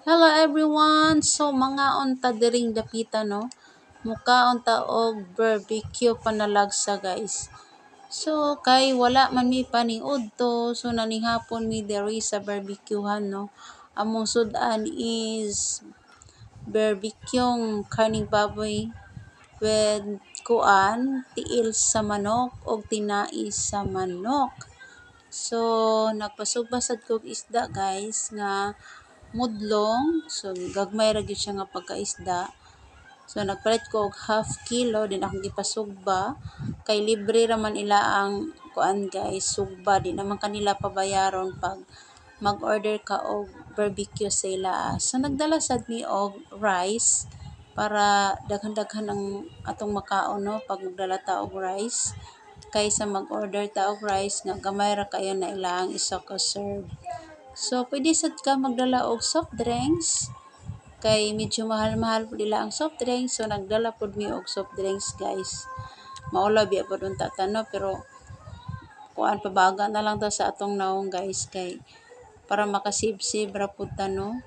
Hello everyone! So mangaon ta diring dapita, no. Mukaon ta og barbecue panalagsa, guys. So kay wala man mi paniudto, so nanihapon mi diri sa barbecuehan, no. Among sud-an is barbecueng karning baboy with kuan, tiil sa manok og tinai sa manok. So nagpasugba sad kog isda, guys, nga mudlong. So gagmay ra gyud siya nga pagkaisda. So nagpalit ko og half kilo din akong gipasugba kay libre ra man ila ang kuan, guys, sugba. Di naman kanila pabayaron pag mag-order ka og barbecue sa ila. So nagdala sad mi og rice para daghan-daghan ang atong makaon, no, pag magdala ta og rice kaysa mag-order ta og rice nga gamay ra kayo na ilang isa ka serve. So pwede sad ka magdala og soft drinks kay medyo mahal-mahal pud ila ang soft drinks, so nagdala pud mi og soft drinks, guys. Maulaw biya pud unta ta, no, pero kuan, pabaga na lang ta sa atong nawong, guys, kay para makasibsib ra pud ta, no.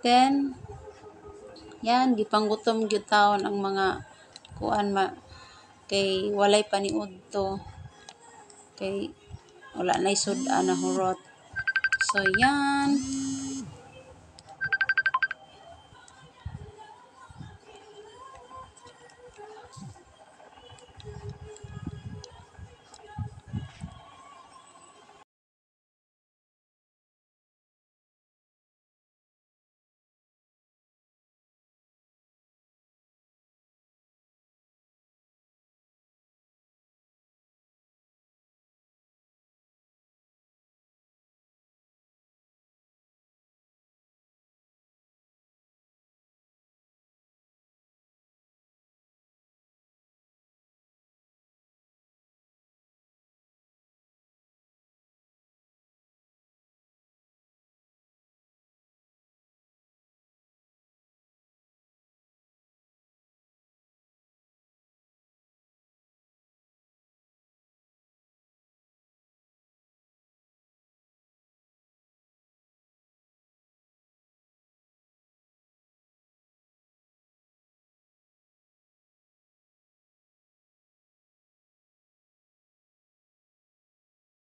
Then yan, gipanggutom gyud taon ang mga kuan ma kay walay paniudto kay wala nay sud-an na hurot. So yan.